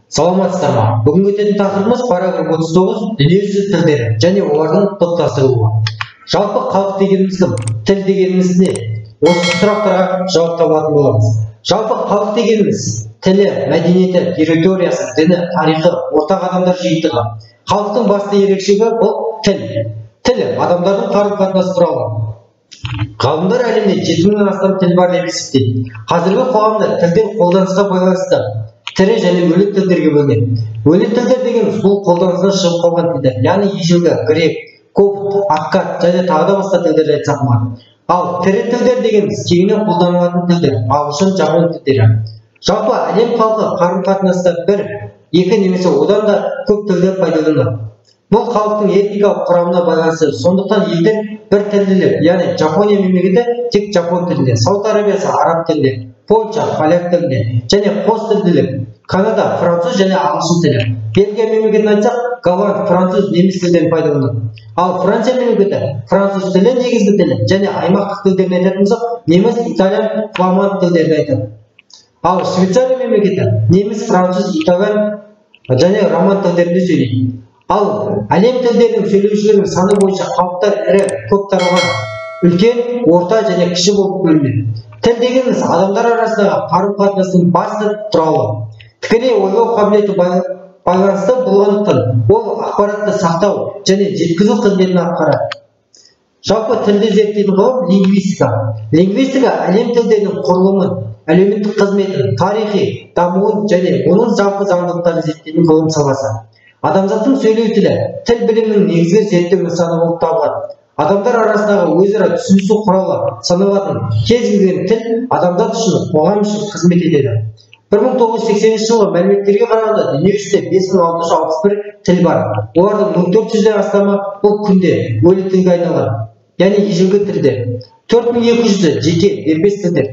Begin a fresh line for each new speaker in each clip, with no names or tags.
Саламатсыздар ма? Бүгінгі өтетін тақырыбымыз параграф 39 дүниежүзі тілдері және олардың топтастырылуы. Жалпы халық дегеніміз кім? Тіл дегеніміз не? Осы сұрақтарға жауап табатын боламыз. Жалпы халық дегеніміз тілі, мәдениеті, территориясы, діні, тарихы, ортақ адамдар жиынтығы. Халықтың басты ерекшелігі бұл тіл. Тіл адамдардың қарым-қатынас құралы. Ғалымдар әлемде 7000-нан астам тіл бар деп есептейді. Қазіргі қоғамда тілдер қолданысқа байланысты тірі және өлі тілдерге бөлінеді. Өлі тілдер дегеніміз бұл қолданыстан шығып қалған тілдер, яғни ежелгі грек, копт, аккад және тағы да басқа тілдерді айтсақ болады. Ал тірі тілдер дегеніміз кеңінен қолданылатын тілдер, ағылшын, жапон тілдері. Жалпы әлем халқы қарым-қатынаста бір, екі немесе одан да көп тілді пайдаланады. Бұл халықтың этникалық құрамына байланысты. Сондықтан елдер бір тілділік, яғни Жапония мемлекеті тек жапон тілінде, Сауд Арабиясы араб тілінде, Польша поляк тілінде және қос тілділік, Канада француз және ағылшын тілі. Бельгия мемлекетін айтсақ, голланд, француз, неміс тілдерін пайдаланады. Ал Франция мемлекеті француз тілі негізгі тілі және аймақтық тілдерін айтатын болсақ, неміс, итальян, фламанд тілдерін айтады. Ал Швейцария мемлекеті неміс, француз, итальян және роман тілдерінде сөйлейді. Ал әлем тілдерінің сөйлеушілерінің саны бойынша халықтар ірі, көп таралған, үлкен, орта және кіші болып бөлінеді. Тіл дегеніміз адамдар арасындағы қарым-қатынастың басты құралы. Тікелей ойлау қабілеті байланысты болғандықтан, ол ақпаратты сақтау және жеткізу қызметін атқарады. Жалпы тілді зерттейтін ғылым лингвистика. Лингвистика әлем тілдерінің құрылымын, әлеуметтік қызметін, тарихи дамуын және оның жалпы заңдылықтарын зерттейтін ғылым саласы. Адамзаттың сөйлеу тілі тіл білімінің негізгі зерттеу нысаны болып табылады. Адамдар арасындағы өзара түсінісу құралы саналатын кез келген тіл адамзат үшін, қоғам үшін қызмет етеді. 1980 жылғы мәліметтерге қарағанда дүниежүзінде 5661 тіл бар. Олардың 1400-ден астамы бұл күнде өлі тілге айналған, яғни ежелгі тілдер. 4200-і жеке дербес тілдер.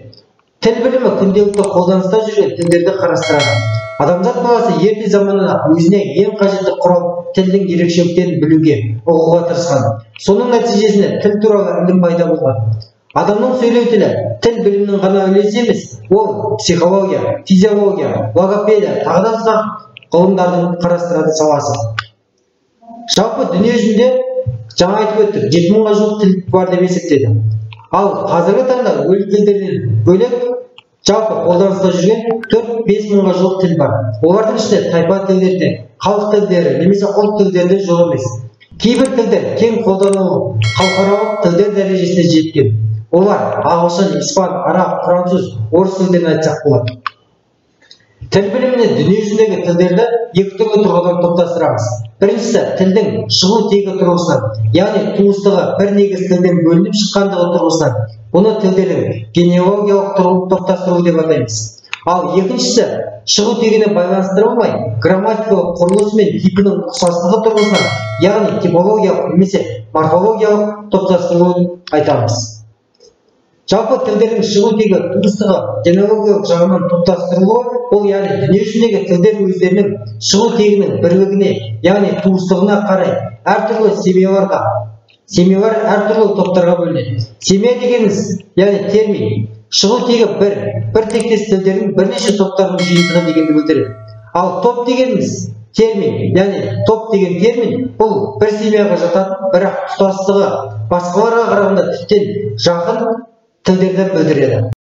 Тіл білімі күнделікті қолданыста жүрген тілдерді қарастырады. Адамзат баласы ерте заманнан өзіне ең қажетті құрал тілдің ерекшеліктерін білуге, ұғуға тырысқан. Соның нәтижесінде тіл туралы ілім пайда болған. Адамның сөйлеу тілі тіл білімінің ғана үлесі емес, ол психология, физиология, логопедия, тағы да басқа ғылымдардың қарастыратын саласы. Жалпы дүниежүзінде жаңа айтып өттік, 7000-ға жуық тіл бар деп есептеді. Ал қазіргі таңда өлі тілдерден бөлек жалпы қолданыста жүрген 4-5 мыңға жуық тіл бар. Олардың ішінде тайпа тілдері, халық тілдері немесе ұлт тілдері де жоқ емес. Кейбір тілдер кең қолданылу халықаралық тілдер дәрежесіне жеткен. Олар ағылшын, испан, араб, француз, орыс тілдерін айтсақ болады. Тіл біліміне дүниежүзіндегі тілдерді екі түрлі тұрғыдан топтастырамыз. Біріншісі тілдің шығу тегі тұрғысынан, яғни туыстығы бір негіз тілден бөлініп шыққандығы тұрғысынан. Бұны тілдердің генеалогиялық топтастыру деп атаймыз. Ал екіншісі шығу тегіне байланыстырылмай, грамматикалық құрылысы мен типінің ұқсастығы тұрғысынан, яғни типологиялық немесе морфологиялық топтастыруын айтамыз. Жалпы тілдердің шығу тегі туыстығы генеалогиялық жағынан топтастырылуы, бұл яғни дүниежүзіндегі тілдер өздерінің шығу тегінің бірлігіне, яғни туыстығына қарай әртүрлі семьяларға, семьялар әртүрлі топтарға бөлінеді. Семья дегеніміз, яғни термин, шығу тегі бір тектес тілдердің бірнеше топтарының жиынтығы дегенді білдіреді. Ал топ дегеніміз термин, яғни топ деген термин бұл бір семьяға жататын, бірақ тұтастығы басқаларға қарағанда тіптен жақын тілдерді білдіреді.